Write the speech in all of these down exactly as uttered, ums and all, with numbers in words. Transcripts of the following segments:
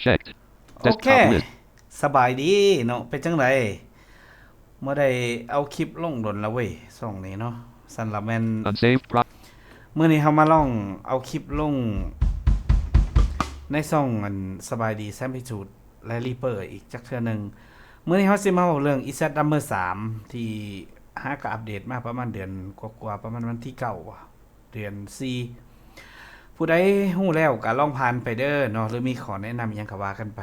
Checked. โอเค Desktop list. สบายดีเนาะ เป็นจังได เมื่อได้เอาคลิปลงดนแล้วเว้ยช่องนี้เนาะ สันละแม่น Unsaved. Pro- มื้อนี้เฮามาลองเอาคลิปลง ในช่องอันสบายดีแซมพิจูดและรีเปอร์อีกจักเทื่อหนึ่ง มื้อนี้เฮาสิมาเว้าเรื่อง อีแซด Drummer สาม ที่หากะอัปเดตมาประมาณเดือนกว่าๆ ประมาณวันที่เก้า เดือนสี่ ผู้ใดฮู้แล้วก็ลองผ่านไปเด้อเนาะ หรือมีข้อแนะนำหยังก็ว่ากันไป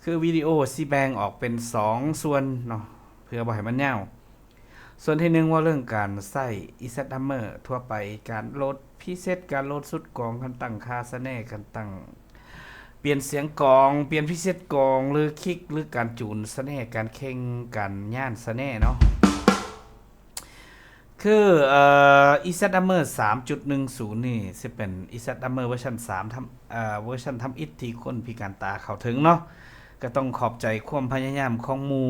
คือวิดีโอสิแบ่งออกเป็นสองส่วนเนาะ เพื่อบ่ให้มันยาว ส่วนที่หนึ่งว่าเรื่องการใช้ อีแซด Drummer ทั่วไป การโหลดพรีเซต การโหลดชุดกลอง การตั้งค่าสแนร์ การตั้ง เปลี่ยนเสียงกลอง เปลี่ยนพรีเซตกลอง หรือคิก หรือการจูนสแนร์ การเข่ง การย่านสแนร์เนาะ คือเอ่อ อีแซด Drummer สามจุดหนึ่งศูนย์ นี่สิเป็น อีแซด Drummer เวอร์ชันสามทำเอ่อเวอร์ชันทำอิฐที่คนพิการตาเข้าถึงเนาะ ก็ต้องขอบใจความพยายามของหมู่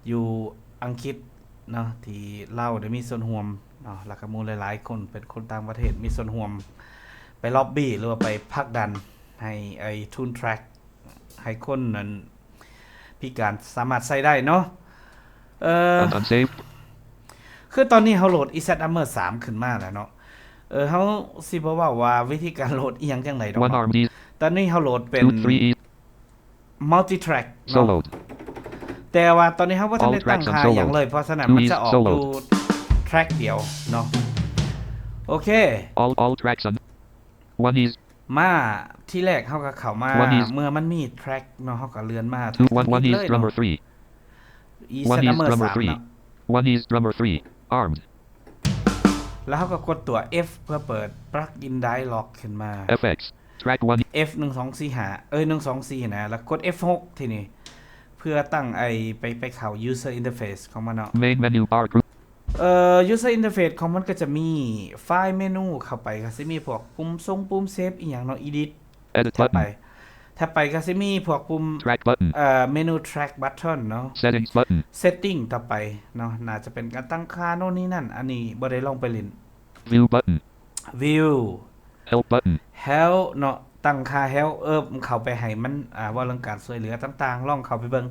อยู่อังกฤษเนาะ ที่ลาวได้มีส่วนร่วมเนาะ แล้วก็หมู่หลายๆ คนเป็นคนต่างประเทศมีส่วนร่วม ไปล็อบบี้หรือว่าไปผลักดันให้ไอ้ Tune Track ให้คนนั้นพิการสามารถใช้ได้เนาะ เออ Un- unsaved. คือตอนนี้เฮาโหลด อีแซด Drummer สาม ขึ้นมาแล้วเนาะ เออ เฮาสิบ่เว้าว่าวิธีการโหลดอีหยังจังไดดอก One arm D. ตอนนี้เฮาโหลดเป็น Two three E. multi track เนาะ Soloed. แต่ว่าตอนนี้เฮาบ่ทันได้ตั้งค่าหยังเลย เพราะฉะนั้นมันจะออกอยู่ track เดียวเนาะ โอเค All all tracks and one is มาที่แรกเฮาก็เข้ามา One is เมื่อมันมี track เนาะ เฮาก็เลื่อนมา two one one is เลยเนาะ drummer three. อี One แซด is Drummer drummer สาม three. เนาะ One is drummer three. Armed. แล้วเฮาก็กดตัว F เพื่อเปิด plug in dialog ขึ้นมา F X. Track one. F หนึ่งสองสี่ห้า เอ้ย หนึ่งสองสี่ นะ แล้วกด F หก ทีนี้ เพื่อตั้งไอไปไปเข้า user interface ของมันเนาะ Main menu bar group. เอ่อ user interface ของมันก็จะมีไฟล์เมนูเข้าไปก็สิมีพวกปุ่มส่งปุ่มเซฟอีหยังเนาะ edit Edit แท็บไป button. แท็บไปก็สิมีพวกปุ่ม Track button. เอ่อ เมนู track button เนาะ Settings button. setting ต่อไปเนาะ น่าจะเป็นการตั้งค่าโน่นนี่นั่น อันนี้บ่ได้ลองไปเล่น View button. view Help button. help เนาะ ตั้งค่า help เออเข้าไปให้มันอ่าว่าเรื่องการช่วยเหลือต่างๆ ลองเข้าไปเบิ่ง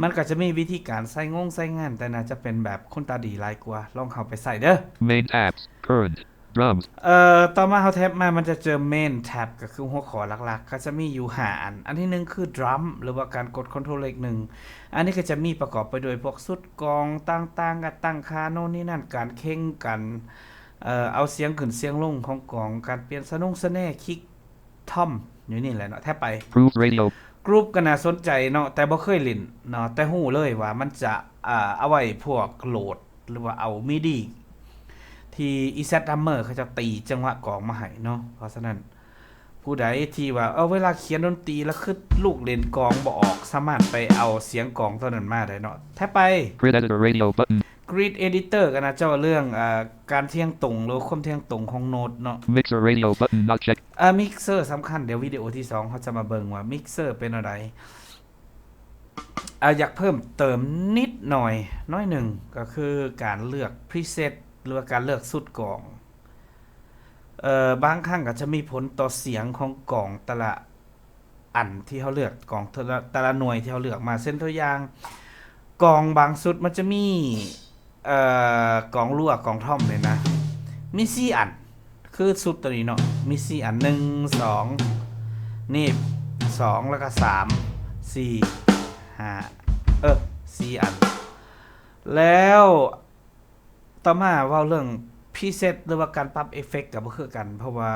มันก็จะมีวิธีการใส่งงใส่งาน แต่น่าจะเป็นแบบคนตาดีหลายกว่า ลองเข้าไปใส่เด้อ Main tabs. Current. Drums. เอ่อ ต่อมาเฮาแท็บมา มันจะเจอ main tab ก็คือหัวข้อหลักๆ ก็จะมีอยู่ห้าอัน อันที่หนึ่งคือ drum หรือว่าการกด control เลขหนึ่ง อันนี้ก็จะมีประกอบไปด้วยพวกชุดกลองต่างๆ การตั้งค่าโน่นนี่นั่น การเข่ง การเอ่อ เอาเสียงขึ้นเสียงลงของกลอง การเปลี่ยนสนงสแนร์ คิก tom อยู่นี่แหละเนาะ แท็บไป Groove radio. groove ก็น่าสนใจเนาะ แต่บ่เคยเล่นเนาะ แต่ฮู้เลยว่ามันจะอ่าเอาไว้พวกโหลด หรือว่าเอา midi ที่ อีแซด Drummer เขาจะตีจังหวะกลองมาให้เนาะ เพราะฉะนั้น ผู้ใดที่ว่า เออ เวลาเขียนดนตรีแล้วคือลูกเล่นกลองบ่ออก สามารถไปเอาเสียงกลองตัวนั้นมาได้เนาะ แท็บไป Grid editor radio button. grid editor ก็น่าจะว่าเรื่องอ่าการเที่ยงตรง หรือความเที่ยงตรงของโน้ตเนาะ Mixer radio button not checked. อ่า mixer สำคัญ เดี๋ยววิดีโอที่สองเขาจะมาเบิ่งว่า mixer เป็นอะไร อ่า อยากเพิ่มเติมนิดหน่อย น้อยหนึ่ง ก็คือการเลือก preset หรือว่าการเลือกชุดกลอง เอ่อ บางครั้งก็จะมีผลต่อเสียงของกลองแต่ละอันที่เขาเลือก กลองแต่ละแต่ละหน่วยที่เขาเลือกมา เช่นตัวอย่าง กลองบางชุดมันจะมี เอ่อ กลองรัว กลองทอมเนี่ยนะ มีสี่อัน คือชุดตัวนี้เนาะ มีสี่อัน หนึ่ง สอง นี่ สอง แล้วก็ สาม สี่ ห้า เออ สี่อัน แล้วต่อมาเว้าเรื่อง preset หรือว่าการปรับเอฟเฟกต์ก็บ่คือกัน เพราะว่า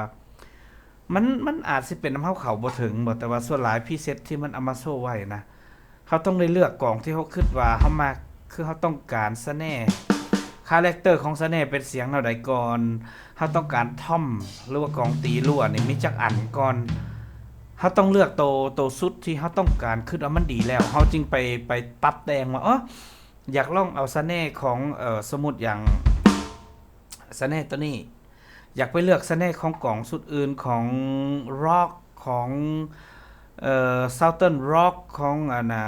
มันมันอาจสิเป็นนำเฮาเข้าบ่ถึงบ่ แต่ว่าส่วนหลาย preset ที่มันเอามาโชว์ไว้นะ เฮาต้องได้เลือกกลองที่เฮาคิดว่าเฮามัก คือเฮาต้องการสแนร์ character ของสแนร์เป็นเสียงแนวใดก่อน เฮาต้องการทอม หรือว่ากลองตีรัวนี่มีจักอันก่อน เฮาต้องเลือกโตโตชุดที่เฮาต้องการ คิดว่ามันดีแล้ว เฮาจึงไปไปปรับแต่งว่า เออ อยากลองเอาสแนร์ของ เอ่อ สมมุติอย่างสแนร์ตัวนี้ อยากไปเลือกสแนร์ของกลองชุดอื่น ของ rock ของ เอ่อ southern rock ของอันน่ะ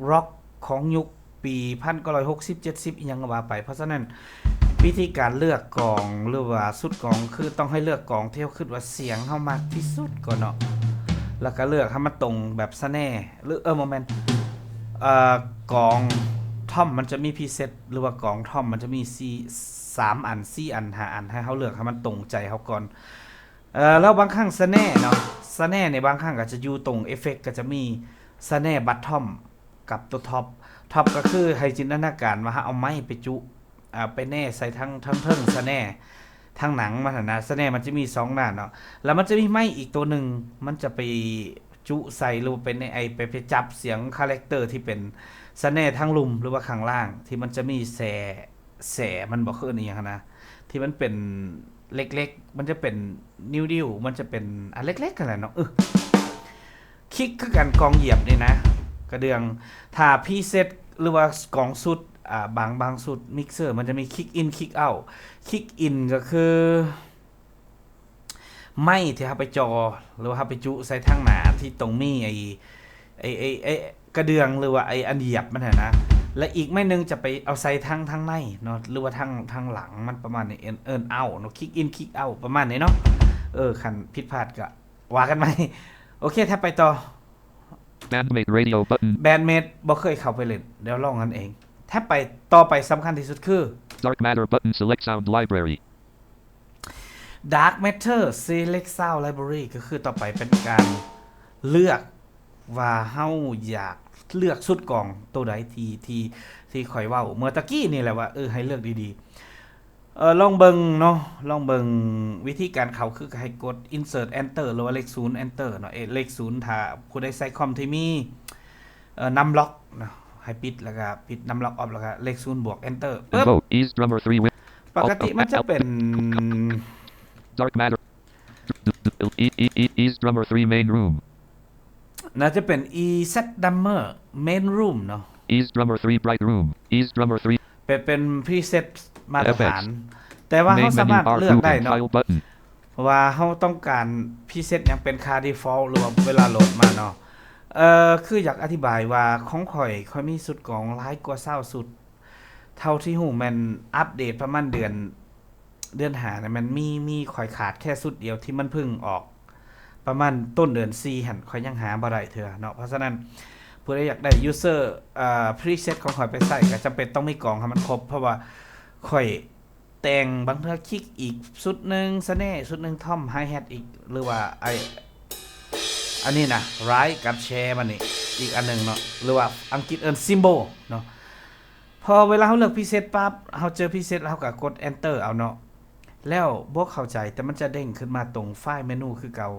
rock ของยุคปี พันเก้าร้อยหกสิบ เจ็ดสิบ อีหยังก็ว่าไป เพราะฉะนั้นวิธีการเลือกกลองหรือว่าชุดกลองคือต้องให้เลือกกลองที่เฮาคิดว่าเสียงเฮามักที่สุดก่อนเนาะ แล้วก็เลือกให้มันตรงแบบสแนร์ หรือ เออ บ่แม่น เอ่อ กลองทอมมันจะมีพรีเซต หรือว่ากลองทอมมันจะมีสี่ สามอัน สี่อัน ห้าอัน ให้เฮาเลือกให้มันตรงใจเฮาก่อน เอ่อ แล้วบางครั้งสแนร์เนาะ สแนร์เนี่ยบางครั้งก็จะอยู่ตรงเอฟเฟกต์ ก็จะมีสแนร์บอททอมกับตัวทอป ทอปก็คือให้จินตนาการว่าเฮาเอาไม้ไปจุ อ่า ไปแนใส่ทั้ง ทั้งเทิงสแนร์ ทั้งหนังมันหั้นนะ สแนร์มันจะมีสองด้านเนาะ แล้วมันจะมีไม้อีกตัวหนึ่ง มันจะไปจุใส่ หรือว่าไปแน ไอ้ ไป ไปจับเสียงคาแรคเตอร์ที่เป็นสแนร์ทั้งลุ่ม หรือว่าข้างล่าง ที่มันจะมีแส แส มันบ่ คืออีหยังหั้นนะ ที่มันเป็นเล็กๆ มันจะเป็นนิ้วๆ มันจะเป็นอันเล็กๆ หั้นแหละเนาะ เออ คลิกคือกัน กลองเหยียบนี่นะ กระเดื่อง ถ้าพรีเซต หรือว่ากลองสุด อ่า บาง บางสุดมิกเซอร์ มันจะมีคลิกอิน คลิกเอาท์ คลิกอินก็คือ ไม้ที่เฮาไปจ่อ หรือว่าเฮาไปจุใส่ทางหน้าที่ตรงมีไอ้ ไอ้ ไอ้ ไอ้กระเดื่อง หรือว่าไอ้อันเหยียบมันหั้นนะ และอีกไม้หนึ่งจะไปเอาใส่ทาง ทางในเนาะ หรือว่าทาง ทางหลังมันประมาณนี้ เอิ้น เอิ้นเอาท์เนาะ คลิกอิน คลิกเอาท์ ประมาณนี้เนาะ เออ คันผิดพลาดก็ว่ากันใหม่ โอเค แท็บไปต่อ Bandmate radio button. แบนเมดบ่เคยเข้าไปเล่น เดี๋ยวลองกันเอง แท็บไปต่อไปสำคัญที่สุดคือ Dark matter button. Select sound library. Dark Matter Select Sound Library ก็คือต่อไปเป็นการเลือกว่าเฮาอยากเลือกสุดกลองตัวใดที่ ที่ ที่ข่อยเว้าเมื่อตะกี้นี่แหละว่า เออ ให้เลือกดีๆ เออ ลองเบิ่งเนาะ ลองเบิ่งวิธีการเข้าคือให้กด insert enter หรือว่าเลขศูนย์ enter เนาะ เออ เลขศูนย์ ถ้าผู้ใดใส่คอมที่มี เอ่อ numlock เนาะ ให้ปิดแล้วก็ปิด numlock off แล้วก็เลขศูนย์บวก enter ปึ๊บ Invoke. Ease drummer three with ปกติมันจะเป็น Dark matter. E, e, e, ease drummer three main room. น่าจะเป็น EZ Drummer Main Room เนาะ Ease drummer three bright room. Ease drummer three. เป็น เป็น preset มาตรฐาน แต่ว่าเราสามารถเลือกได้เนาะ File button. ว่าเราต้องการ preset หยังเป็นค่า default หรือว่าเวลาโหลดมาเนาะ เอ่อ คืออยากอธิบายว่าของข่อย ข่อยมีสุดกลองหลายกว่าซาวสุด เท่าที่รู้แม่นอัปเดตประมาณเดือน เดือนห้าเนี่ยมันมี มีข่อยขาดแค่สุดเดียวที่มันเพิ่งออก ประมาณต้นเดือนสี่หั่น ข่อยยังหาบ่ได้เทื่อเนาะ เพราะฉะนั้นผู้ใดอยากได้ user เอ่อ preset ของข่อยไปใส่ก็จำเป็นต้องมีกลองให้มันครบ เพราะว่าข่อยแต่งบางเทื่อคลิกอีกสุดหนึ่ง snare สุดหนึ่ง tom hi-hat อีก หรือว่าไอ้ อันนี้นะ ride กับ share มันนี่อีกอันหนึ่งเนาะ หรือว่าอังกฤษเอิ้น cymbal เนาะ พอเวลาเราเลือก preset ปั๊บ เราเจอ preset แล้วเราก็กด enter เอาเนาะ แล้วบ่เข้าใจ แต่มันจะเด้งขึ้นมาตรงไฟล์เมนูคือเก่า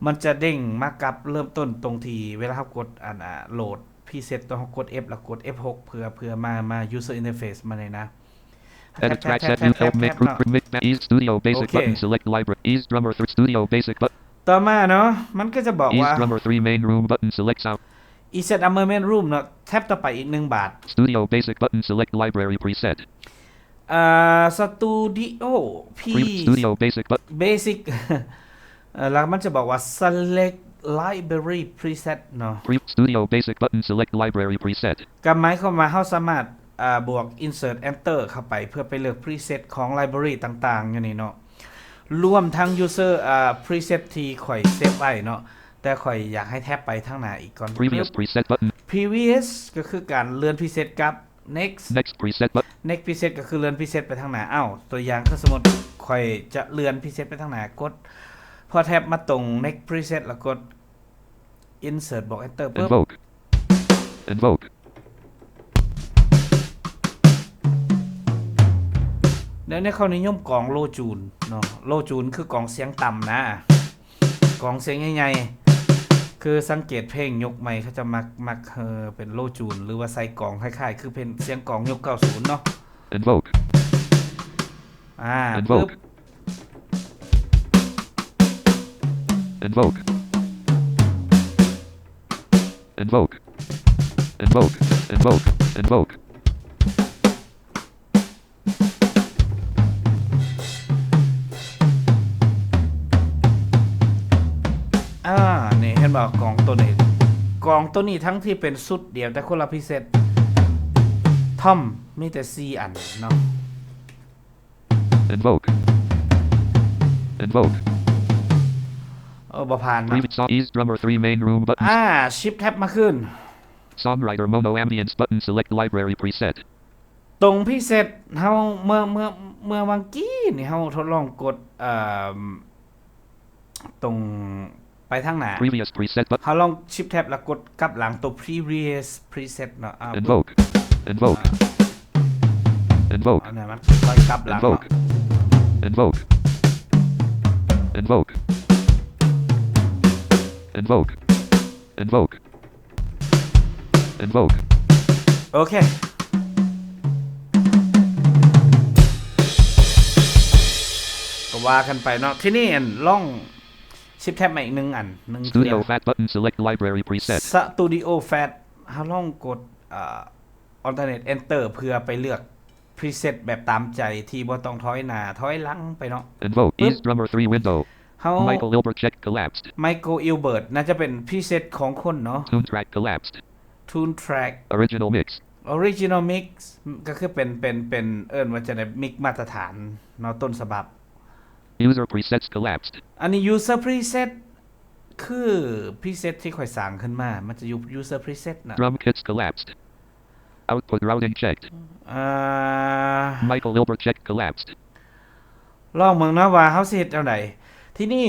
มันจะเด้งมากับเริ่มต้นตรงที่เวลาเรากดอันอ่ะ load preset ตัวเรากด F แล้วกด F หก เพื่อ เพื่อมา มา user interface มาเลยนะ Edit track set new help make group mix. Ease studio basic Okay. Button. Select library. Ease drummer three studio basic button. ต่อมาเนาะ มันก็จะบอก Ease ว่า drummer three main room button. Select sound. EZ Drummer Main Room เนาะ แท็บต่อไปอีกหนึ่งบาท Studio basic button. Select library preset. อ่า Studio P Pre- studio basic button. Basic เอ่อแล้วมันจะบอกว่า select library preset เนาะ Pre- studio basic button. Select library preset. ก็หมายความว่าเราสามารถอ่าบวก insert enter เข้าไปเพื่อไปเลือก preset ของ library ต่างๆ อย่างนี้เนาะ รวมทั้ง user อ่า preset ที่ข่อย save ไว้เนาะ แต่ข่อยอยากให้แท็บไปทางหน้าอีกก่อน Previous preset button. previous ก็คือการเลื่อน preset กับ next Next preset button. next preset ก็คือเลื่อน preset ไปทางหน้า อ้าว ตัวอย่างคือสมมติข่อยจะเลื่อน preset ไปทางหน้ากด พอแท็บมาตรง next preset แล้วกด insert บวก enter ปุ๊บ Invoke. Invoke. เดี๋ยวนี้เขานิยมกลอง low tune เนาะ low tune คือกลองเสียงต่ำนะ กลองเสียงใหญ่ๆ คือสังเกตเพลงยุคใหม่เขาจะมัก มักเออเป็น low tune หรือว่าใส่กลองคล้ายๆ คือเป็นเสียงกลองยุคเก้าศูนย์เนาะ Invoke. อ่า Invoke. Invoke. Invoke. Invoke. Invoke. Invoke. อ่า นี่เห็นบ่กลองตัวนี้ กลองตัวนี้ทั้งที่เป็นสุดเดียวแต่คนละ preset ท่อมมีแต่สี่อันเนาะ Invoke. Invoke. โอ ออบ่ผ่านเนาะ Previ- Saw Ease Drummer three main room button. shift tab มาขึ้น Songwriter Mono Ambience button. Select library preset. ตรง preset เฮาเมื่อเมื่อเมื่อวังกี้นี่เฮาทดลองกดเอ่อตรงไปทางหน้า Previous preset button. เฮาลอง shift tab แล้วกดกลับหลังตัว previous preset เนาะอ่า Invoke. Invoke. Invoke. อันนั้นมันค่อยกลับหลังเนาะ Invoke. Invoke. Invoke. Invoke. Invoke. Invoke. โอเค ก็ว่ากันไปเนาะ ที่นี่อันล่อง shift tab มาอีกหนึ่งอันหนึ่งเทื่อ Studio FAT button. Select library preset. Studio FAT เฮาลองกดเอ่อ alternate enter เพื่อไปเลือก preset แบบตามใจที่บ่ต้องถอยหน้าถอยหลังไปเนาะ Invoke. Whoop. Ease Drummer three window. เฮา Michael Ilberg check collapsed. Michael Ilberg น่าจะเป็น preset ของคนเนาะ Tune track collapsed. Tune track Original mix. Original mix ก็คือเป็นเป็นเป็นเอิ้นว่าจะได้ mix มาตรฐานเนาะต้นฉบับ User presets collapsed. อันนี้ user preset คือ preset ที่ข่อยสร้างขึ้นมา มันจะอยู่ user preset นะ Drum kits collapsed. Output routing checked. อ่า Michael Ilberg check collapsed. ลองเมืองนะว่าเฮาสิเฮ็ดแนวใดที่นี่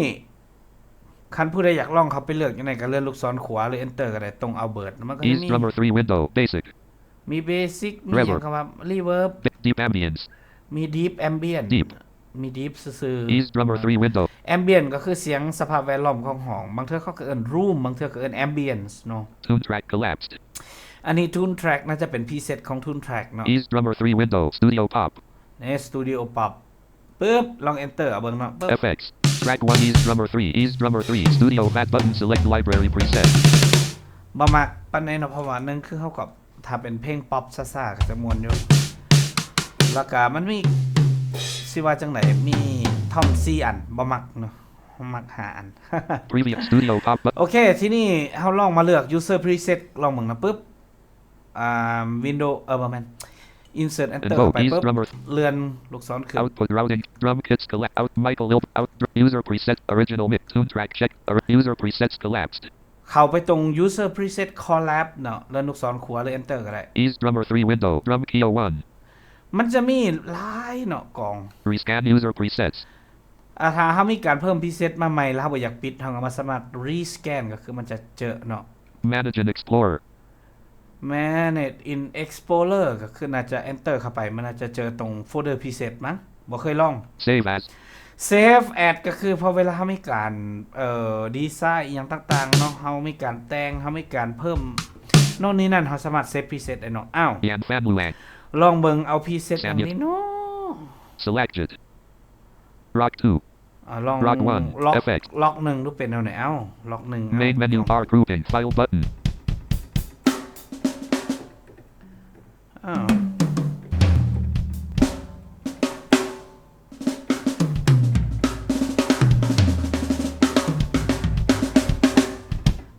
คันผู้ใดอยากลองเขาไปเลือกยังไงก็เลื่อนลูกศรขวาหรือ enter ก็ได้ตรง Albert มันก็จะ Ease มี Drummer three window. Basic. มี basic มีอย่างคำว่า reverb D- Deep ambience. มี deep ambient Deep. มี deep ซื่อๆ Ease Drummer three window. ambient ก็คือเสียงสภาพแวดล้อมของห้อง บางเทื่อเขาก็เอิ้น room บางเทื่อก็เอิ้น ambience เนาะ Tune track collapsed. อันนี้ tune track น่าจะเป็น preset ของ tune track เนาะ Ease Drummer three window. Studio pop. ใน studio pop ปึ๊บลอง enter เอาเบิ่งเนาะปึ๊บ F X. Track one. Ease Drummer three. Ease Drummer three. Studio FAT button. Select library preset. บ่มักปานใดเนาะเพราะว่าหนึ่งคือเขาก็ถ้าเป็นเพลงป๊อปซ่าๆก็จะม่วนอยู่ แล้วก็มันมีสิว่าจังไดมีท่อมสี่อันบ่มักเนาะมักห้าอัน Previous studio pop button. โอเค ที่นี่เฮาลองมาเลือก user preset ลองเบิ่งนะปึ๊บอ่า window เออบ่แม่น insert enter Invoke ไป Ease ปึ๊บ Drummer. เลื่อนลูกศรขึ้น Output routing. Drum kits collect. Out Michael Ilberg. Out dr- user preset. Original mix. Tune track check. Or- user presets collapsed. เข้าไปตรง user preset collapse เนาะเลื่อนลูกศรขวาหรือ enter ก็ได้ Ease Drummer three window. Drum kit one. มันจะมีหลายเนาะกล่อง Rescan user presets. อ่าถ้าเฮามีการเพิ่ม preset มาใหม่แล้วเฮาบ่อยากปิดเฮาก็มาสามารถ rescan ก็คือมันจะเจอเนาะ Manage and explore. manage in explorer ก็คือน่าจะ enter เข้าไปมันน่าจะเจอตรงโฟลเดอร์ preset มั้งบ่เคยลอง Save as. save as ก็คือพอเวลาเฮามีการเอ่อดีไซน์อีหยังต่างๆเนาะเฮามีการแต่งเฮามีการเพิ่มโน่นนี่นั่นเฮาสามารถ save preset ได้เนาะอ้าว Yan Fan Luang. ลองเบิ่งเอา preset อย่างนี้เนาะ Selected. Rock two. อ่าลอง Rock one ล็อก F X ล็อกหนึ่งดูเป็นแนวไหนเอ้าล็อกหนึ่ง Main menu bar grouping. File button. อ้าว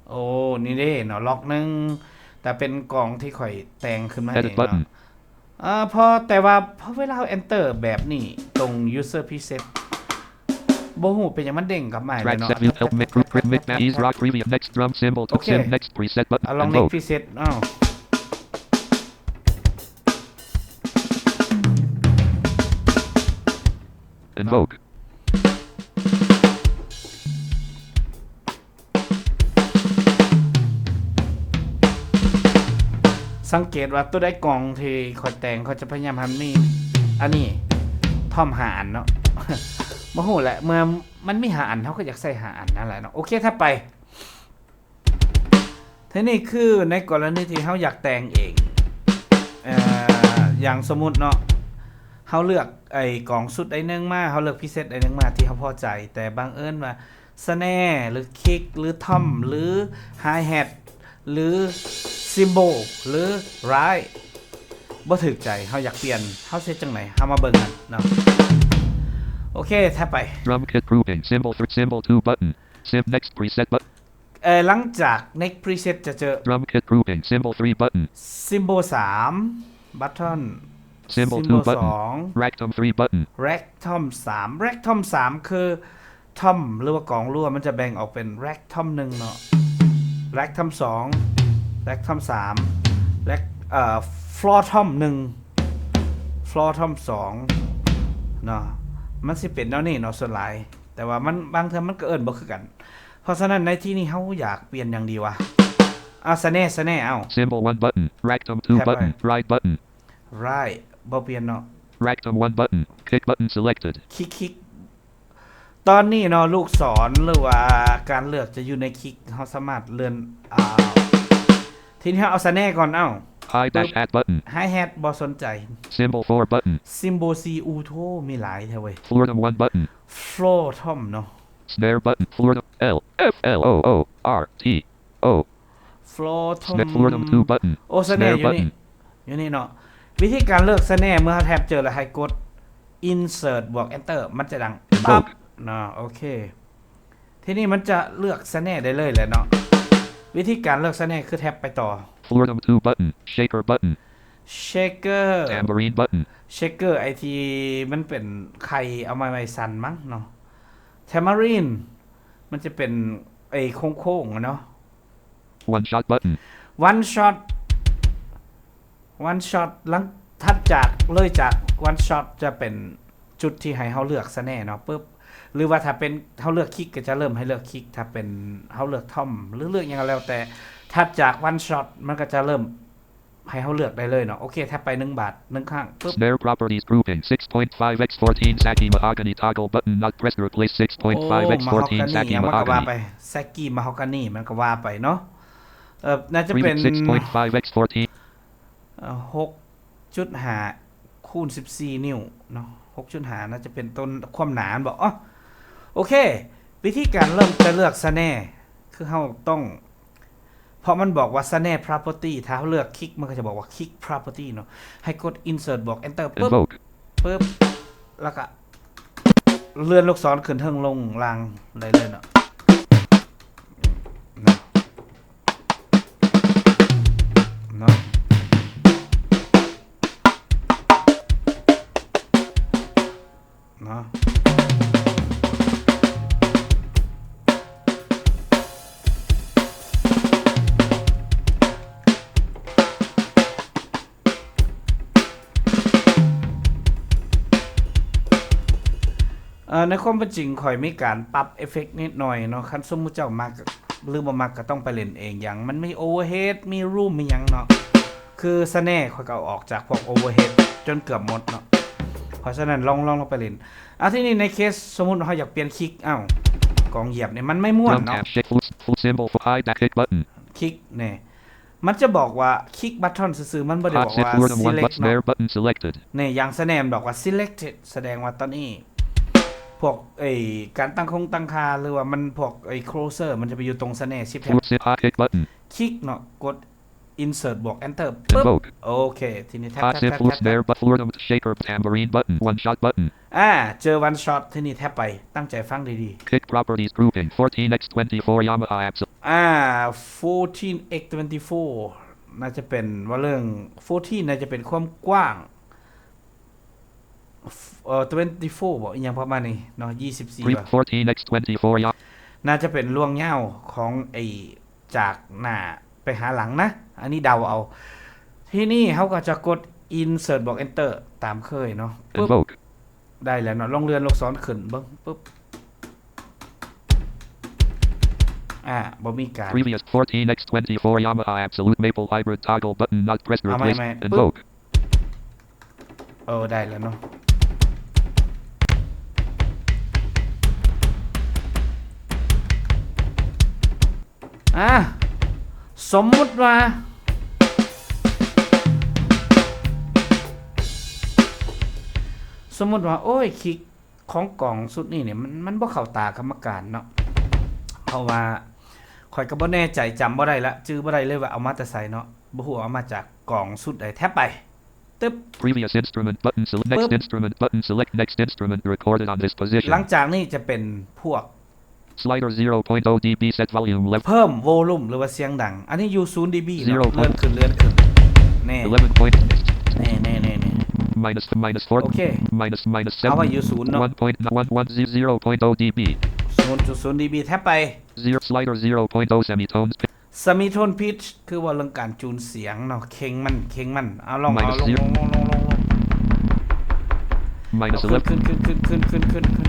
โอ้นี่เด้เนาะล็อกหนึ่งแต่เป็นกล่องที่ข่อยแต่งขึ้นมาเอง Edit button. เนาะอ่าพอแต่ว่าพอเวลาเรา enter แบบนี้ตรง user preset บ่ฮู้เป็นหยังมันเด้งกลับมาเลย Track เนาะ set view. Help mix group print mix. Ease rock previous. Next drum symbol. Okay. Sim next preset button. เอาลอง next Invoke. preset อ้าว Invoke. สังเกตว่าตัวใดกล่องที่ข่อยแต่งข่อยจะพยายามให้มันมีอันนี้ท่อมห้าอันเนาะ บ่ฮู้แหละเมื่อมันมีห้าอันเฮาก็อยากใส่ห้าอันนั่นแหละเนาะโอเคถ้าไป ทีนี้คือในกรณีที่เฮาอยากแต่งเองเอ่ออย่างสมมุติเนาะเฮาเลือกไอ้กล่องชุดใดหนึ่งมาเฮาเลือก preset ใดหนึ่งมาที่เฮาพอใจ แต่บังเอิญว่า snare หรือ kick หรือ tom หรือ hi hat หรือ cymbal หรือ ride บ่ถืกใจเฮาอยากเปลี่ยนเฮาสิเฮ็ดจังไดเฮามาเบิ่งกันเนาะโอเคถ้าไป Drum kit grouping. Symbol three. Symbol two button. Sim next preset button. เอ่อหลังจาก next preset จะเจอ Drum kit grouping. Symbol three button. cymbal สาม button Symbol cymbal two button. สอง Rack tom three button. rack tom สาม rack tom สามคือ tom หรือว่ากองรัวมันจะแบ่งออกเป็น rack tom หนึ่งเนาะ rack tom สอง rack tom สาม rack เอ่อ floor tom หนึ่ง floor tom สองเนาะ มันสิเป็นแนวนี้เนาะส่วนหลาย แต่ว่ามันบางเทื่อมันก็เอิ้นบ่คือกัน เพราะฉะนั้นในที่นี้เฮาอยากเปลี่ยนหยังดีวะ เอา snare snare เอา Cymbal one button. Rack tom two Tap button. Ride button. ride บ่เปลี่ยนเนาะ Rack tom one button. Kick button selected. kick kick ตอนนี้เนาะลูกศรหรือว่าการเลือกจะอยู่ใน kick เฮาสามารถเลื่อนเอาทีนี้เฮาเอา snare ก่อนเอ้า Hi dash hat button. hi hat บ่สนใจ Cymbal four button. cymbal C อู้โธ่มีหลายแท้เว้ย Floor tom one button. floor tom เนาะ Snare button. Floor tom. L F L O O R T O. floor tom Snare floor tom two button. โอ้ snare Snare อยู่นี่ button. อยู่นี่เนาะ วิธีการเลือก snare เมื่อ tab เจอแล้วให้กด insert บวก enter มันจะดังปั๊บเนาะโอเค ทีนี้มันจะเลือก snare ได้เลยแหละเนาะ วิธีการเลือก snare คือ tab ไปต่อ Floor tom two button. Shaker button. shaker Tambourine button. shaker ไอทีมันเป็นไข่เอามาไว้สั่นมั้งเนาะ tambourine มันจะเป็นไอโค้งๆอะเนาะ One shot button. one shot one shot หลังถัดจากเลยจาก one shot จะเป็นจุดที่ให้เฮาเลือก snare เนาะปุ๊บ หรือว่าถ้าเป็นเฮาเลือก kick ก็จะเริ่มให้เลือก kick ถ้าเป็นเฮาเลือก tom หรือเลือกหยังก็แล้วแต่ ถัดจาก one shot มันก็จะเริ่มให้เฮาเลือกได้เลยเนาะ โอเค แท็บไปหนึ่งบาทหนึ่งครั้งปุ๊บ Snare properties grouping six point five x fourteen Saki mahogany toggle button not pressed replace six point five x fourteen mahogany Saki หยังมันก็ว่า mahogany. ไป Saki mahogany มันก็ว่าไปเนาะ เออน่าจะเป็น Preview six point five x fourteen. เอ่อหกจุดห้าคูณสิบสี่ นิ้วเนาะ หกจุดห้า น่าจะเป็นต้นความหนาบอกอ๋อโอเค วิธีการเริ่มจะเลือก snare คือเฮาต้อง เพราะมันบอกว่า snare property ถ้าเฮาเลือก kick มันก็จะบอกว่า kick property เนาะ ให้กด insert บวก enter ปุ๊บ Invoke. ปุ๊บ แล้วก็เลื่อนลูกศรขึ้นเทิงลงล่างได้เลยเนาะ เนาะ เนาะ เนาะ เอ่อในความเป็นจริงข่อยมีการปรับเอฟเฟกต์นิดหน่อยเนาะ คันสมมุติเจ้ามักหรือบ่มักก็ต้องไปเล่นเอง อย่างมันมี overhead มี room มีหยังเนาะ คือ snare ข่อยก็เอาออกจากพวก overhead จนเกือบหมดเนาะ เพราะฉะนั้นลองลองลองไปเล่น อ่ะทีนี้ในเคสสมมุติเฮาอยากเปลี่ยน kick อ้าวกองเหยียบเนี่ยมันไม่ม่วน Drum เนาะ tab shift full, full symbol for hide that kick button. kick เนี่ยมันจะบอกว่า kick button ซื่อๆมันบ่ได้บอก Hot shift ว่า floor tom one select button เนาะ snare button selected. เนี่ยอย่าง snare มันบอกว่า selected แสดงว่าตอนนี้ พวกไอ้การตั้งคงตั้งค่าหรือว่ามันพวกไอ้ closer มันจะไปอยู่ตรง snare shift tab Floor sit hot kick button. kick เนาะกด insert บวก enter ปุ๊บ Invoke. โอเค ทีนี้แท็บ Hot แท็บ shift แท็บ full แท็บ snare but floor tom shaker tambourine button one shot button. อ่า เจอ one shot ทีนี้แท็บไปตั้งใจฟังดีๆ Kick properties grouping fourteen x twenty-four Yamaha Absolute. อ่า fourteen x twenty-four น่าจะเป็นว่าเรื่อง fourteen น่าจะเป็นความกว้างเอ่อ twenty-four บอกอีกอย่างประมาณนี้เนาะ ยี่สิบสี่ Group ว่ะ fourteen x twenty-four Yamaha. น่าจะเป็นล่วงยาวของไอจากหน้าไปหาหลังนะ อันนี้เดาเอา ที่นี่เขาก็จะกด insert บวก enter ตามเคยเนาะปุ๊บ Invoke. ได้แล้วเนาะลองเลื่อนลูกศรขึ้นเบิ่งปุ๊บ อ่าบ่มีการ Previous fourteen x twenty-four Yamaha Absolute Maple Hybrid toggle button not pressed Am I- replace. am I- Invoke. เออได้แล้วเนาะ อ่ะ สมมุติว่า สมมุติว่า โอ้ย คิกของกล่องชุดนี้เนี่ย มันมันบ่เข้าตากรรมการเนาะ เพราะว่าข่อยก็บ่แน่ใจจำบ่ได้ละจื่อบ่ได้เลยว่าเอามาแต่ไสเนาะบ่ฮู้เอามาจากกล่องชุดใดแท็บไป ตึ๊บ Previous instrument button select next Boop. instrument button select next instrument recorded on this position. หลังจากนี้จะเป็นพวก Slider zero point zero dB set volume left. เพิ่ม volume หรือว่าเสียงดัง อันนี้อยู่ศูนย์ dB เนาะ Zero เลื่อนขึ้นเลื่อนขึ้นแน่ Eleven point. แน่แน่แน่แน่ Minus minus four. Okay. Minus minus เอา seven. ไว้อยู่ศูนย์เนาะ One point one one zero point zero dB. ศูนย์จุดศูนย์ ดีบี แท็บไป Zero slider zero point zero semitones. Pi- สมิโทนพิชคือว่าเรื่องการจูนเสียงเนาะ เข่งมัน เข่งมัน เอาลอง เอา Minus ลง zero ลงลงลงลง Minus เอา eleven. ขึ้นขึ้นขึ้นขึ้นขึ้นขึ้นขึ้น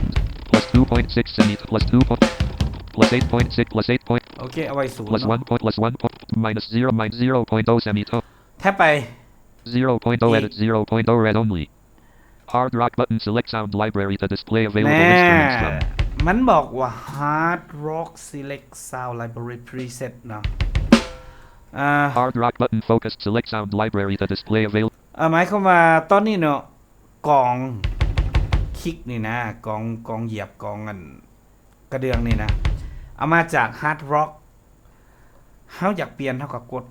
Plus two point six semitone. Plus two point. Plus eight point six. Plus eight point. โอเค เอาไว้ศูนย์ Plus เนาะ one point. Plus one point. Minus zero. Minus zero point zero semitone. แท็บไป Zero point zero อีก edit. Zero point zero read only. Hard rock button. Select sound library to display แน่ available instruments from. มันบอกว่า Hard Rock Select Sound Library Preset เนาะ อ่า Hard rock button. Focused. Select sound library to display available. เอ่อหมายความว่าตอนนี้เนาะ กองคลิกนี่นะ กอง กองเหยียบ กองอันกระเดื่องนี่นะ เอามาจาก Hard Rock เฮาอยากเปลี่ยน เฮาก็กด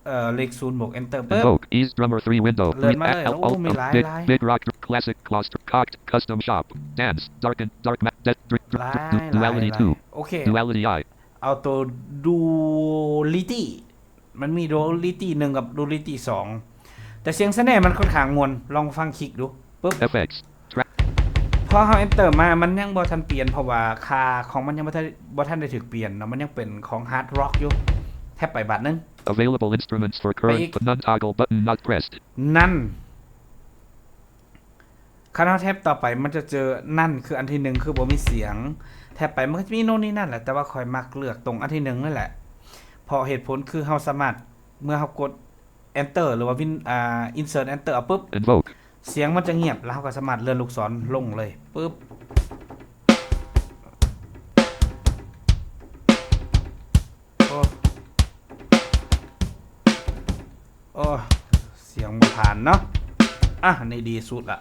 เอ่อ เลขศูนย์บวก Enter ปึ๊บ Invoke. Ease drummer three window. Learn Re- มาเลย al- โอ้ al- มีหลาย big, หลาย big rock. Classic. Cost. Cocked. Custom shop. Dance. Darken. Dark. Ma- de- dr- dr- หลาย du- หลาย Duality หลาย two. โอเค Duality I. เอาตัว Duality มันมี Duality หนึ่งกับ Duality สอง แต่เสียง snare มันค่อนข้างม่วน ลองฟังคลิกดูปึ๊บ F X. Track. พอเฮา Enter มามันยังบ่ทันเปลี่ยน เพราะว่าค่าของมันยังบ่ทันบ่ทันได้ถูกเปลี่ยนเนาะ มันยังเป็นของ Hard Rock อยู่ แท็บไปบาทหนึง Available instruments for current. Big. None toggle button not pressed. นั่น คันเฮาแท็บต่อไปมันจะเจอนั่นคืออันที่หนึ่งคือบ่มีเสียง แท็บไปมันก็จะมีโน่นนี่นั่นแหละ แต่ว่าข้อยมักเลือกตรงอันที่หนึ่งนั่นแหละ เพราะเหตุผลคือเฮาสามารถเมื่อเฮากด Enter หรือว่า Win อ่า Insert Enter เอาปุ๊บ Invoke. เสียงมันจะเงียบแล้วเฮาก็สามารถเลื่อนลูกศรลงเลยปุ๊บ โอ้ โอ้ เสียงบ่ผ่านเนาะ อ่ะ นี่ดีสุดละ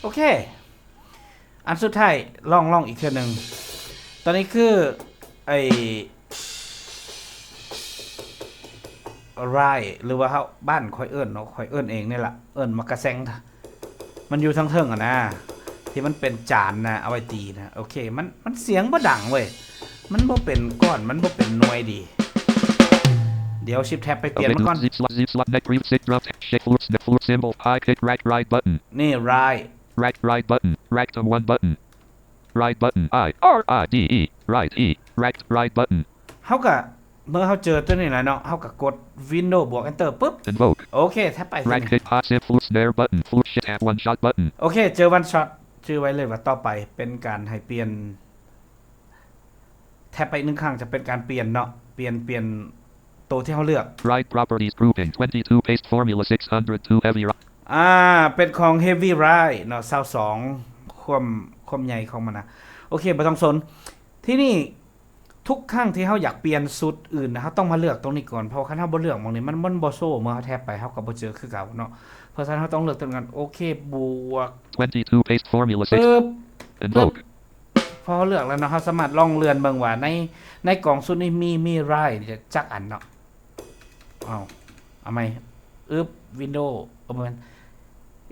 โอเค อันสุดท้าย ลอง ลองอีกเทื่อหนึ่ง ตอนนี้คือ ไอ้ Ride หรือว่าเฮา บ้านข้อยเอิ้นเนาะ ข้อยเอิ้นเองนี่ล่ะ เอิ้นหมากกะแซง มันอยู่ทางเทิงอะนะ ที่มันเป็นจานนะ เอาไว้ตีนะ โอเค มัน มันเสียงบ่ดังเว้ย มันบ่เป็นก้อน มันบ่เป็นหน่วยดี เดี๋ยว Shift Tab ไปเปลี่ยนมันก่อน Zip slot, zip slot, neck, reef, sit, drop, shake, floor, snap, floor, cymbal, high kick, rack, ride button. นี่ Ride. Rack, ride button. Rack tone one button. Ride button. I, R, I, D, E. Ride, E. Rack, ride button. เฮาก็เมื่อเฮาเจอตัวนี้แล้วเนาะ เฮาก็กด Windows บวก Enter ปุ๊บ Invoke. โอเค แท็บไป Rack kick, high, sim, floor, snare button. Floor, shit, have one shot button. โอเค เจอ One Shot ชื่อไว้เลยว่าต่อไปเป็นการให้เปลี่ยน แท็บไปอีกหนึ่งครั้งจะเป็นการเปลี่ยนเนาะ เปลี่ยน เปลี่ยนตัวที่เฮาเลือก Ride properties grouping twenty-two paste formula six hundred two heavy ri- อ่า เป็นของ Heavy Ride เนาะ ซาวสอง ความ ความใหญ่ของมันนะ โอเค บ่ต้องสน ที่นี่ ทุกครั้งที่เฮาอยากเปลี่ยนชุดอื่นนะ เฮาต้องมาเลือกตรงนี้ก่อน เพราะว่าคันเฮาบ่เลือกหม่องนี้ มัน มันบ่โชว์ เมื่อเฮาแท็บไป เฮาก็บ่เจอคือเก่าเนาะ เพราะฉะนั้นเฮาต้องเลือกตรงนั้น โอเค บวก twenty-two paste formula six. ปึ๊บ Invoke. พอเฮาเลือกแล้วเนาะ เฮาสามารถลองเลื่อนเบิ่งว่าใน ในกล่องชุดนี้มี มี Ride จักอันเนาะ เอา เอาใหม่ อึ๊บ Windows เอาบ่แม่น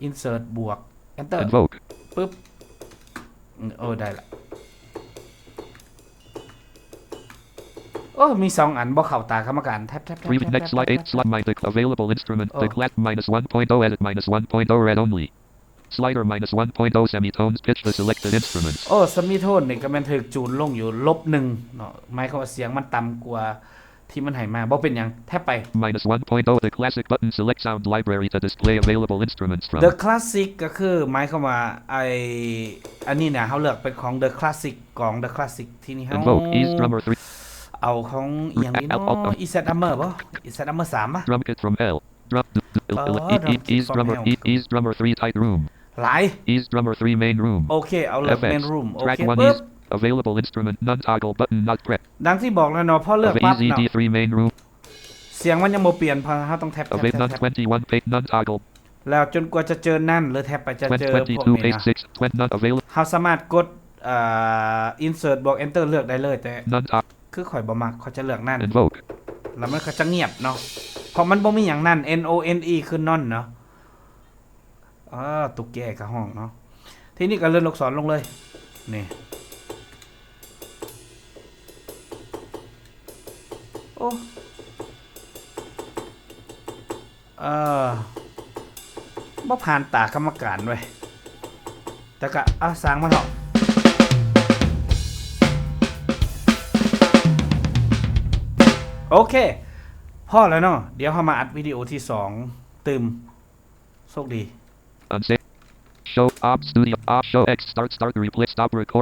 Insert บวก Enter Invoke. ปึ๊บ เออ ได้ละ โอ้ มีสองอัน บ่เข้าตากรรมการ แท็บ แท็บ แท็บ Preview แท็บ next slot. Eight slot. My click available instrument. Oh. Click left minus one point zero edit minus one point zero read only. Slider minus one point zero semitones. Pitch the selected instruments. โอ้ Semitone นี่ก็แม่นถูกจูนลงอยู่ ลบหนึ่งเนาะ หมายความว่าเสียงมันต่ำกว่าที่มันให้มา บ่เป็นหยัง แท็บไป Minus one point zero. The classic button. Select sound library to display available instruments from. The Classic ก็คือหมายความว่าไอ้อันนี้นะ เฮาเลือกเป็นของ The Classic ของ The Classic ที่นี่เฮา Invoke. Ease drummer three. เอาของอีหยังนี่เนาะ เอา เอา เอา East Side Hammer บ่ East Side Hammer สาม ป่ะ Drum kit from L. Drum. Oh, drum kit Ease from drummer. L. E- Ease drummer three tight room. หลาย Ease drummer three main room. โอเค เอาเลือก F X. Main Room โอ Track เค one. ปึ๊บ Ease. Available instrument. None toggle button not pressed. ดังที่บอกแล้วเนาะ พอเลือก Avail ปั๊บ E Z D เนาะ three main room. เสียงมันยังบ่เปลี่ยน เพราะเฮาต้องแท็บ แท็บ Avail แท็บ none แท็บ twenty-one page. None toggle. แล้วจนกว่าจะเจอนั่นหรือแท็บไปจะเจอพวก twenty-two นี้ page นะ six. Twen- none available. เฮาสามารถกดเอ่อ Insert บวก Enter เลือกได้เลย แต่ None toggle. คือข่อยบ่มัก ข่อยจะเลือกนั่น Invoke. แล้วมันก็จะเงียบเนาะ เพราะมันบ่มีหยังนั่น N O N E คือ None เนาะ อ่า ตุ๊กแกกะฮ้องเนาะ ทีนี้ก็เลื่อนลูกศรลงเลย นี่ โอ้ เออบ่ผ่านตากรรมการเว้ย แต่ก็เอาสร้างมาเถอะ โอเค พอแล้วเนาะ เดี๋ยวเรามาอัดวิดีโอที่สองตื่ม โชคดี Unsave. Show. Op. Studio. Op. Show. X. Start. Start. Replay. Stop. Record.